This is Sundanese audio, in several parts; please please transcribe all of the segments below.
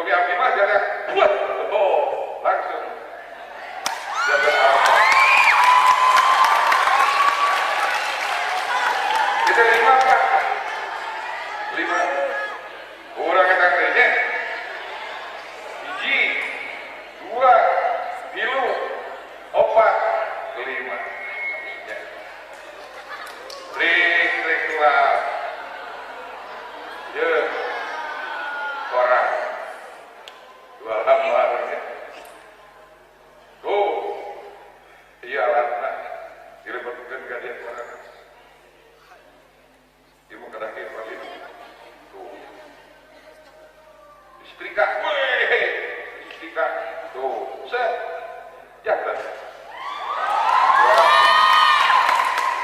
Kopi api mah jangan buat, oh langsung. Jangan apa. Kita 5 Pak. 5. Urang eta teh 1, 2, 3, 4, 5. Ya. Trik lah. Ya. Koran. 2 lembar ya. Tuh. Iya alatna dilebetkeun ka dieu koran. Ieu mah kada kieu paling. Tuh. Disetrika, weh. Disetrika. Tuh, set. Ya, kan.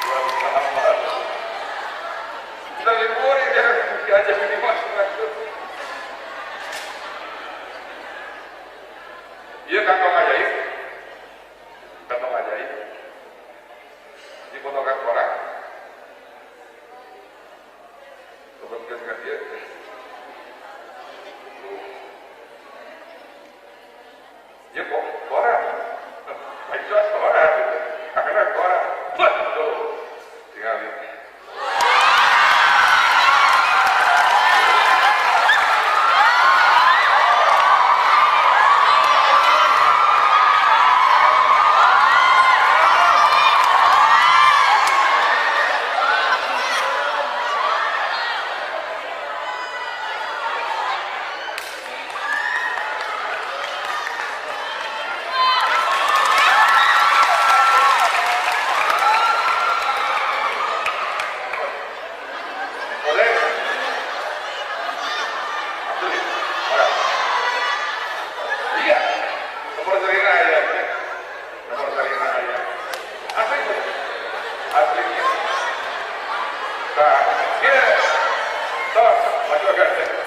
2 lembar. Kita liburin jangan diajak ini masuk. Iya kantong ajaib. Kantong ajaib. Dipotokan koran. Lebetkeun ka dieu. Tuh. Iya kok koran. Baca koran gitu. Karena koran. Tuh. Tinggal lihat. Asli. Nah, iya. Toh, maju agak.